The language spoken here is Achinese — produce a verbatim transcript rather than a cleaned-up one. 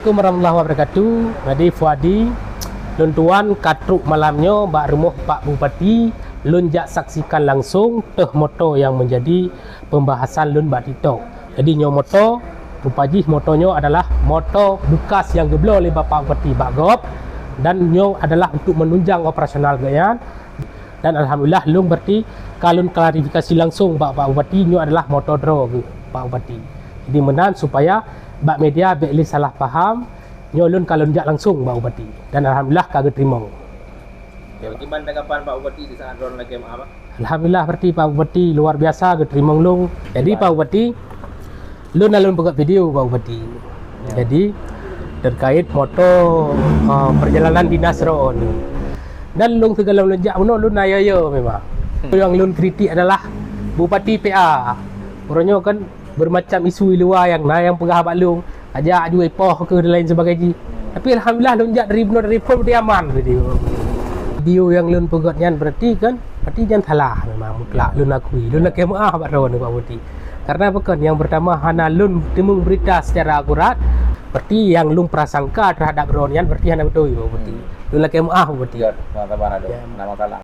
Assalamualaikum warahmatullahi wabarakatuh. Jadi Fuadi, lôn tuan ka trok malam nyoe bak rumoh Pak Bupati, lôn jak saksikan langsung teuh moto nyang menjadi pembahasan lôn bak TikTok. Jadi nyoe moto, rupa jih moto nyoe adalah moto bekas nyang geubloe lé Bapak Bupati bak gob, dan nyoe adalah untuk menunjang operasional geuh nyan. Dan alhamdulillah lôn berarti ka lôn klarifikasi langsung bak Pak Bupati, nyoe adalah moto droe geuh Pak Bupati. Jadi meunan supaya bak media bék lé salah paham, nyoe lôn ka lôn jak langsung bak Bupati. Dan alhamdulillah ka geuteurimong. Ya, bagaimana tanggapan Pak Bupati di saat droeneuh lakée meu'ah, Pak? Alhamdulillah, berarti Pak Bupati luar biasa geuteurimong lôn. Jadi Pak Bupati, lôn na lôn peugah video Pak Bupati. Ya. Jadi terkait moto, uh, perjalanan dinas droeneuh. Dan lôn sigohlom lôn jak bunoe lôn na yo-yo memang. Hmm. Yang lôn kritik adalah Bupati P A. Uroe nyoe kan bermacam isu di luwa nyang na nyang peugah bak lôn, "Ajak jui poh keuh," dan lain sebagainya. Tapi alhamdulillah lôn jak dari bunoe dari phon berarti aman tadi. Video nyang lôn peugah nyan berarti kan, berarti nyan salah memang mutlak lôn akui. Lôn lakée meu'ah bak droeneuh Pak Bupati. Karena apa kan, yang pertama hana lôn teumeung berita secara akurat, berarti nyang lôn prasangka terhadap droeneuh nyan berarti hana beutôi Pak Bupati. Hmm. Lôn lakée meu'ah Pak Bupati. Ya, sabar-sabar, ada. Ya. Nama salah.